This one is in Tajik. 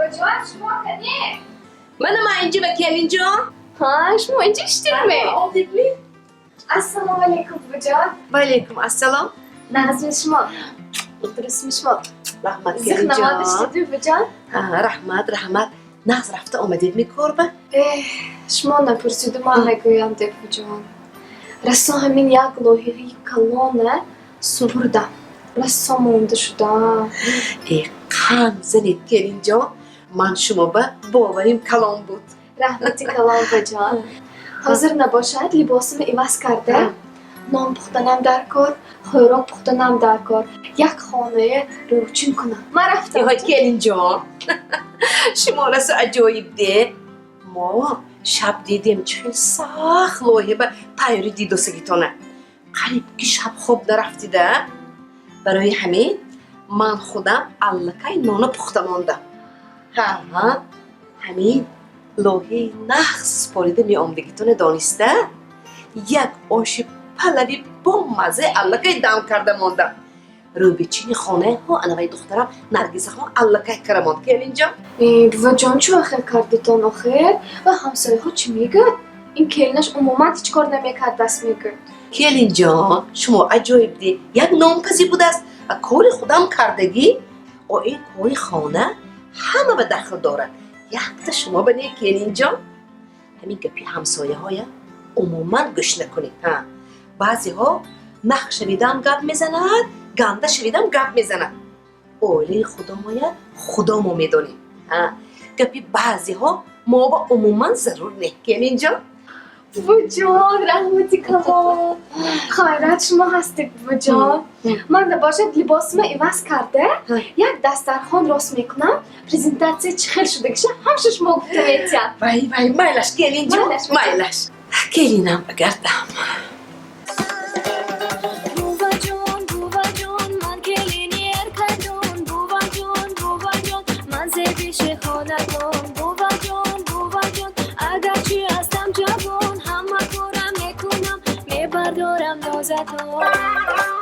Буваҷон, шумо кане? Мана ман инҷа ба, келинҷон. Ҳа, шумо инҷа иштидме? Омдидми? Ассалому алайкум, буваҷон. Ва алайкум ассалом. Нағзми шумо? Дурустми шумо? Раҳмат, Зиқ намода келинҷон. Иштидми, буваҷон? Ҳа, раҳмат, раҳмат. Нағз рафта омадедми корба? Эҳ, шумо напурсиду ман мегӯям де, буваҷон. Расо ҳамин як лоиҳаи калона супурдам. Расо монда шудам. Э, қанд занед, келинҷон. Ман шумо ба боварим калон буд. Раҳмати калон, буваҷон. Ҳозир набошад, либосимро иваз карда, нон пухтанам дар кор, хӯрок пухтанам дар кор. Як хонае рӯчин кунам. Ман рафтам. Эҳой, келинҷон, шумо расо аҷоиб де. Мо шаб дидем, чӣ хел сахт лоиҳа ба тайёрӣ дидосагитона. Қариб ки шаб хоб нарафтида. Барои ҳамин ман худам аллакай нона пухта мондам. Ҳа, ҳамин лоиҳаи нағз супорида меомдагитона дониста, як оши палави бомазза аллакай дам карда мондам. Рӯбичини хонаҳо анавай духтарам Наргизахон аллакай кара монд, келинҷон. Э, буваҷон, чӣ вақт кардитон охир? Ва ҳамсояҳо чӣ мегӯяд? Ин келинаш умуман ҳеҷ кор намекардаст, мегӯяд. Келинҷон, шумо аҷоиб де. Як нонпазӣ будааст ва кори худам кардагӣ. О, ин кори хона ҳама ба дахл дорад, якта шумо ба не, келинҷон. Ҳамин гапи ҳамсояҳоя умуман гӯш накунед. Ҳа, баъзеҳо нах шавидам гап мезанад, ганда шавидам гап мезанад. Оилаи худомоя худомо медонем. Ҳа, гапи баъзеҳо мо ба умуман зарур не, келинҷон. Буваҷон, раҳмати калон. Хайрат, шумо ҳастед, буваҷон. Ман набошад, либосимро иваз карда, як дастархон рост мекунам. Презентатсия чӣ хел шудагиша ҳамаша шумо гуфта метиҳам. Вай, вай, майлаш, келинҷон. Майлаш. Майлаш, келинам багардам. Буваҷон, буваҷон, ман келини эркадон. Буваҷон, буваҷон, ман зебиши хонадон. Буваҷон, буваҷон, агарчи ҳастам ҷавон, ҳама корам мекунам, мебардорам нозатон.